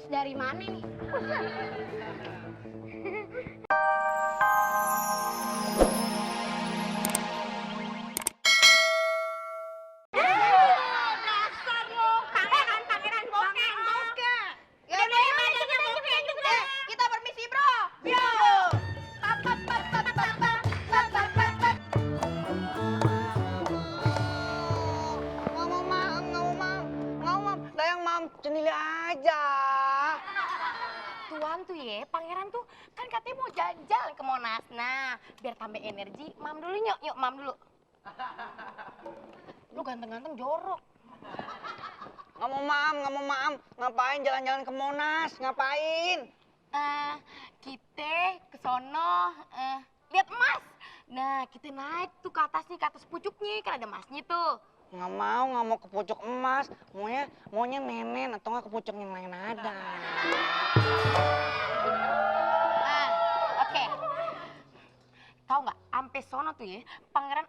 dari mana nih? Dasar lo, pangeran bokeh. Ya udah, madanya bokeh juga. Kita permisi, bro. Yo. Nggak mau, Dayang mam, cenili aja. Tuan tuh ya, pangeran tuh kan katanya mau jalan-jalan ke Monas. Nah, biar tambah energi, mam dulu yuk, mam dulu. Lu ganteng-ganteng jorok. Nggak mau mam. Ngapain jalan-jalan ke Monas? Ngapain? Kita ke sono lihat emas. Nah, kita naik tuh ke atas nih, ke atas pucuknya, kan ada emasnya tuh. Nggak mau ke pucuk emas. Maunya nenen atau nggak ke pucuk yang lain ada. Oke. Tahu nggak, ampe sono tuh ya, pangeran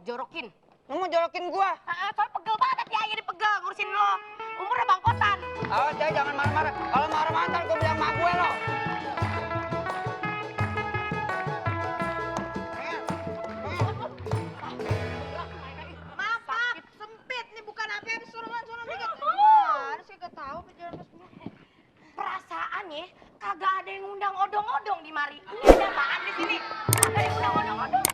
jorokin. Lu mau jorokin gua? Soalnya pegel banget ya, ayah dipegel ngurusin lo. Umurnya bangkotan. Awas Jay, jangan marah-marah. Kalau marah-marah ntar gua bilang mak gue lo. Maaf, sempit nih, bukan apa yang suruh dikit. Gimana sih, gak tahu berjalan pas dulu. Perasaan ya, kagak ada yang ngundang odong-odong di mari. Ini ada apaan di sini? Kagak ada yang ngundang odong-odong.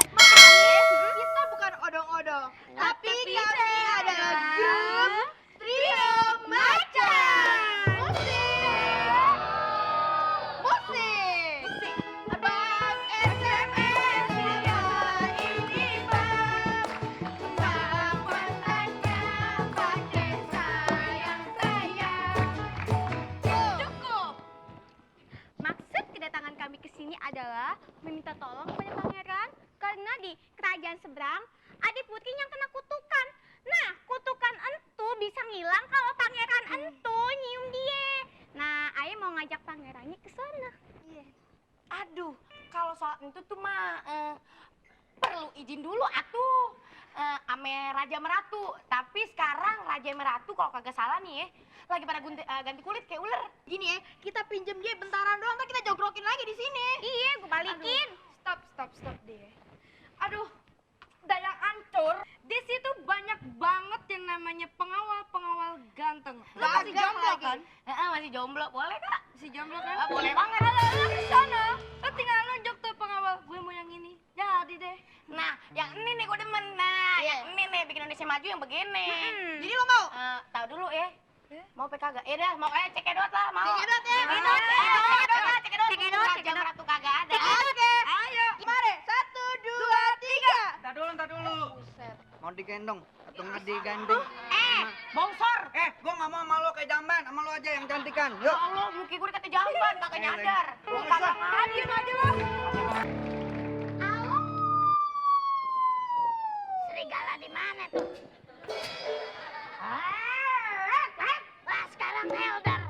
Kita bukan odong-odong, tapi kami adalah grup Trio Macan. Musik. Abang SMS dia ini bang. Bang mantannya pakai sayang. Cukup. Maksud kedatangan kami ke sini adalah meminta tolong kepada pangeran karena di kerajaan seberang ada putri yang kena kutukan. Nah, kutukan entu bisa ngilang kalau pangeran entu nyium dia. Nah, Ayah mau ngajak pangerannya ke sana. Iya. Aduh, kalau soal itu tuh mah perlu izin dulu atuh ame Raja Meratu. Tapi sekarang Raja Meratu kalau kagak salah nih ya, lagi pada ganti kulit kayak ular. Gini ya, kita pinjem dia bentaran doang, ntar kita jogrokin lagi di sini. Iya, gue balikin. Stop deh. Aduh, daya ancur. Di situ banyak banget yang namanya pengawal ganteng. Lo masih jomblo kan? Masih jomblo, boleh kak? Masih jomblo kan? Boleh banget. Lo di sana. Lo tinggal nunjuk tuh pengawal. Gue mau yang ini. Jadi deh. Nah, yang ini nih gue demen. Nah, yang ini nih bikin Indonesia maju yang begini. Jadi lo mau? Tahu dulu ya. Mau apa kagak? Ya dah, mau cekidot lah, mau. Cekidot ya? Cekidot. Cekidot. Raja Meratu kagak ada. Oke. Ayo. Mari, 1, 2, 3. Ntar dulu. Mau digendong atau nggak digandeng? Bongsor. Gua nggak mau sama lo kayak jamban, sama lo aja yang cantikan. Ya Yuk. Allah, muka gue dikata jamban, kagak nyadar. Lu kagak ngadiin aja lo. Serigala di mana tuh? Wah, sekarang Elder.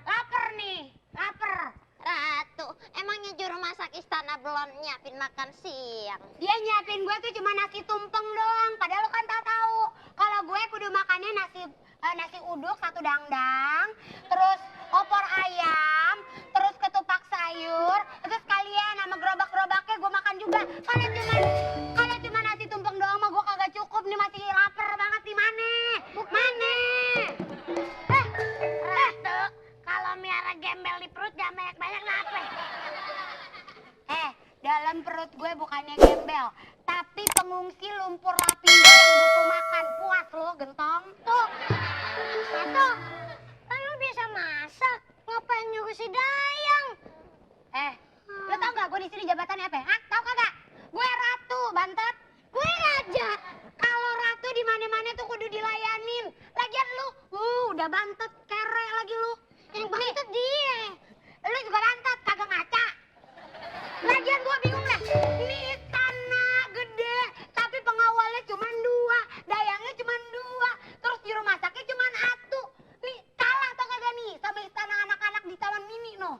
Lapar nih, lapar. Ratu, emangnya juru masak istana belum nyiapin makan siang? Dia nyiapin gue tuh cuma nasi tumpeng doang. Padahal lo kan tahu kalau gue kudu makannya nasi uduk 1 dangdang, terus opor ayam, terus ketupat sayur, terus kalian sama gerobak-gerobaknya gue makan juga. Kalau cuma nasi tumpeng doang mah gue kagak cukup nih, masih lapar banget di mana? Ratu, kalau miara gembel di perut jangan banyak-banyak kenapa? Dalam perut gue bukannya gembel, tapi pengungsi lumpur Lapindo yang butuh makan. Puas lo, gentong. Tuh, Ratu, kan lo bisa masak. Ngapain nyuruh si Dayang? Lo tau gak gue di sini jabatannya apa? Hah? Tau kagak? Gue ratu, bantet. Gue raja. Kalau ratu di mana-mana tuh kudu dilayanin. Lagian lu, udah bantet, kere lagi lu. Yang bantet dia. Lu juga bantet, kagak ngaca. Lagian gua bingung dah. Ini istana gede, tapi pengawalnya cuma 2, dayangnya cuma 2, terus juru masaknya cuma 1. Nih kalah tau kagak nih sama istana anak-anak di Taman Mini no.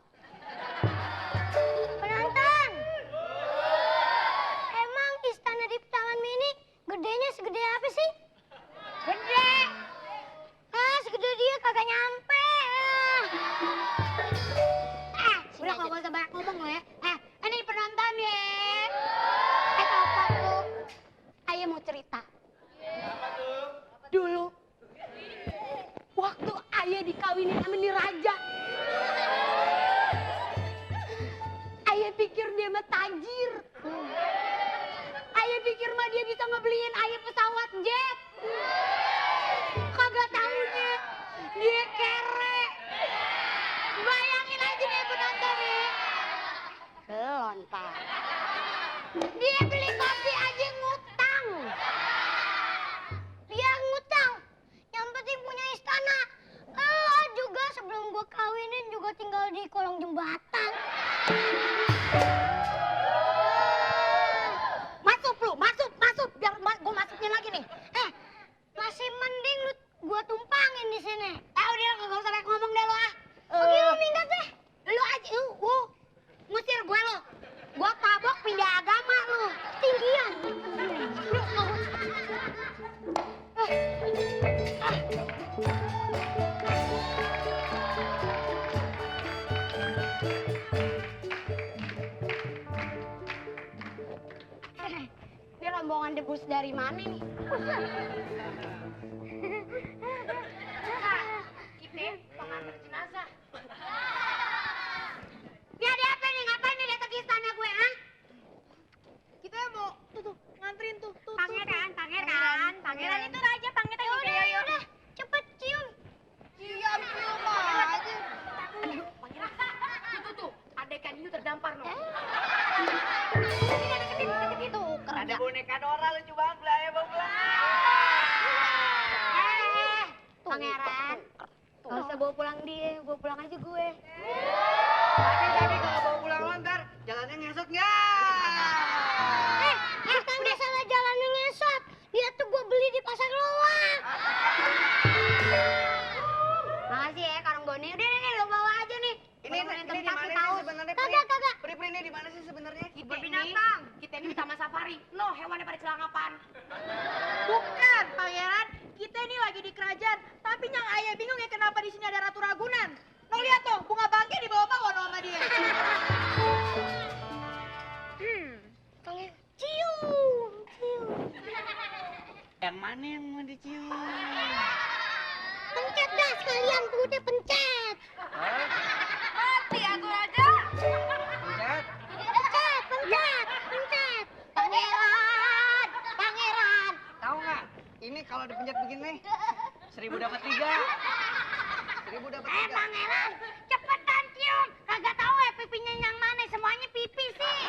Penonton, emang istana di Taman Mini gedenya segede apa sih? Gede. Segede dia kagak kagak nyampe. Udah kok gak usah banyak ngomong lo ya. Ini penonton ya. Apa tuh? Ayah mau cerita. Apa tuh? Dulu, waktu ayah dikawinin sama nih raja. Ayah pikir dia mah tajir. Ayah pikir mah dia bisa ngebeliin ayah pesawat jet. Kagak taunya dia kere. Bayangin aja nih penonton nih. Belum, Pak. Dia beli kopi aja ngutang. Dia ngutang. Yang penting punya istana. Lo juga sebelum gua kawinin juga tinggal di kolong jembatan. Masuk lu, masuk. Biar gua masukin lagi nih. Masih mending lu gua tumpangin di sini. Udah kagak usah banyak ngomong deh lo ah. Pergi lu minggat deh. Lu aja ngusir gue lo. Gua tabok pindah agama lu. Tinggian. Lu ini rombongan debus dari mana nih? Kita pengantar jenazah. Dia ada apa nih? Ngapain nih datang ke istana gue, ah? Kita mau tuh nganterin tuh. Pangeran itu raja, pangeran. Yaudah, cepet cium. Cium aja. Pangeran. Tuh. Adekan itu terdampar no. Deket itu. Ada boneka Dora lucu banget belanya bang. Pangeran. Gak usah bawa pulang dia, bawa pulang aja gue. Tapi kalau bawa pulang lo ntar jalannya ngesot nggak? Bukan masalah jalannya ngesot. Dia tuh gue beli di pasar loak. Makasih ya karung bone. Udah nih lo bawa aja nih. Ini di mana sih sebenarnya? Kagak. Pri ini di mana sih sebenarnya? Binatang. Kita ini di taman safari. No, hewannya pada celanapan. Bukan, Pangeran. Kita ini lagi di kerajaan. Tapi yang ayah bingung ya kenapa di sini ada Ratu Ragunan. Lo lihat tuh, bunga bangke dibawa-bawa sama dia. Cium. Yang mana yang mau dicium? Pencet dah sekalian, udah pencet. Mati aku aja. Pencet. Pencet. Pangeran. Tahu nggak? Ini kalau dipencet begini, 1000 dapat 3. 1000 dapat 3. Pangeran, cepetan cium. Kagak tahu ya pipinya yang mana, semuanya pipi sih.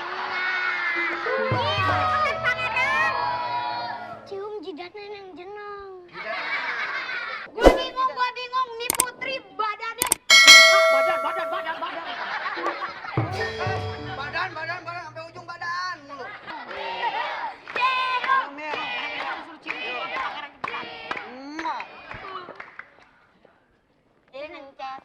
Cepetan Pangeran. Cium jidatnya yang jenong. Gua bingung. Nih Putri badannya. Badan sampai ujung badan mulu. Ini nencet.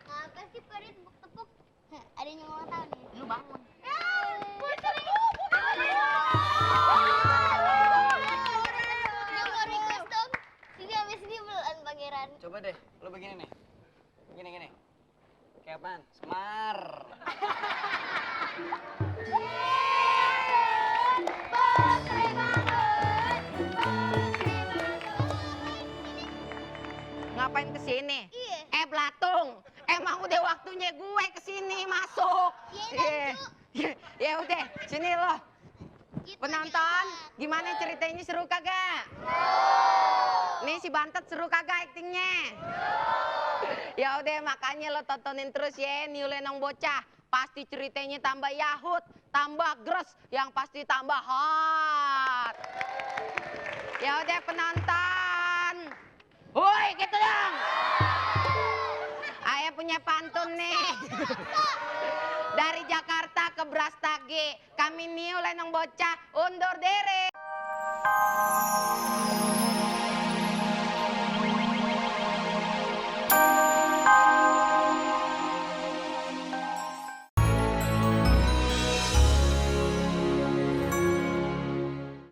Ngapa sih pada tepuk-tepuk? Ada yang ulang tahun ya? Lu bangun. Jangan request dong. Sini sampai sini bulan Pangeran. Coba deh, lo begini nih. Gini. Kayak apaan? Semar. Ngapain kesini? Iya. Belatung. Emang udah waktunya gue kesini masuk. Ya udah, sini lo. Penonton, gimana ceritanya, seru kagak? Nih si Bantet seru kagak aktingnya? Ya udah makanya lo tontonin terus ya New Lenong Bocah. Pasti ceritanya tambah yahut, tambah gres, yang pasti tambah hot. Ya udah penonton. Woi, gitu dong. Ayah punya pantun nih. Dari Jakarta ke Brastagi, kami New Lenong Bocah undur diri.